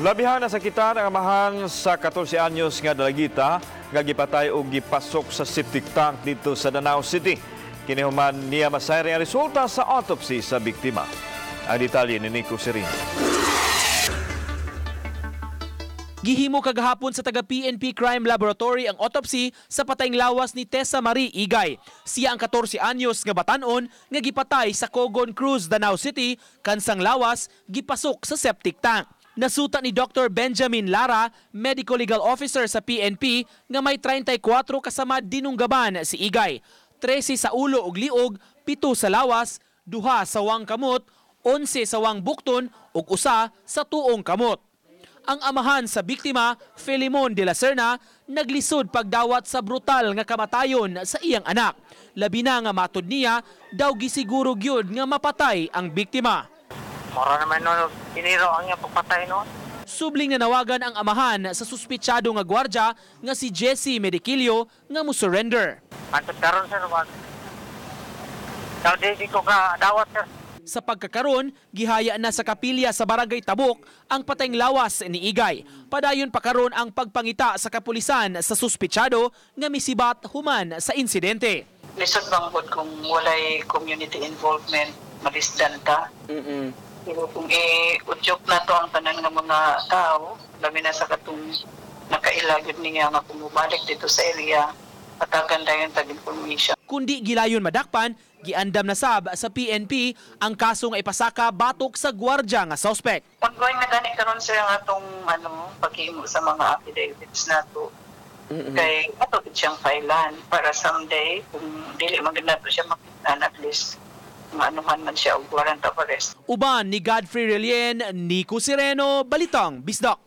Labihan na sakitan ang amahan sa 14 anyos nga dalagita nga gipatay og gipasok sa septic tank didto sa Danao City. Kini human niya masayri ang resulta sa autopsy sa biktima. Ang detalye ni Nico Serino. Gihimo kagahapon sa taga PNP Crime Laboratory ang autopsy sa patayng lawas ni Tessa Marie Igay. Siya ang 14 anyos nga batanon nga gipatay sa Cogon Cruz, Danao City, kansang lawas gipasok sa septic tank. Nasuta ni Dr. Benjamin Lara, medical legal officer sa PNP, nga may 34 kasamad dinunggaban si Igay. 13 sa ulo ug liog, 7 sa lawas, 2 sa wang kamot, 11 sa wang bukton ug 1 sa tuong kamot. Ang amahan sa biktima, Filemon de la Serna, naglisod pagdawat sa brutal nga kamatayon sa iyang anak. Labi na nga matud niya, daw gisiguro gyud nga mapatay ang biktima. Mura naman no, iniro ang iyang pagpatay no. Subling nanawagan ang amahan sa suspitsado nga gwardya nga si Jesse Mediquillo nga mo-surrender. Antod karon, sir, wag. Daw di ko ka dawat, sir. Sa pagkakaron, gihaya na sa kapilya sa Barangay Tabuk ang patayng lawas ni Igay. Padayon pa karon ang pagpangita sa kapulisan sa suspitsado nga misibat human sa insidente. Lisod bang gud kung walay community involvement, malisdan ta. Pero kung i-udyok na to ang tanan nga mga tao, labi na sa katong nakaila gyud niya nga kung mubalik dito sa area, patagan dayon tag information. Kundi gilayon madakpan, giandam na sab sa PNP ang kaso nga ipasaka batok sa gwardya nga suspect. Ongoing na gani karon, sir, ang atong ano paghimo sa mga affidavits nato. Kay ato gid siyang filean para someday kung dili man gid nato siya makita, at least maanuhan man siya og warrant of arrest. Uban ni Godfrey Relien, Nico Sireno, Balitang Bisdak.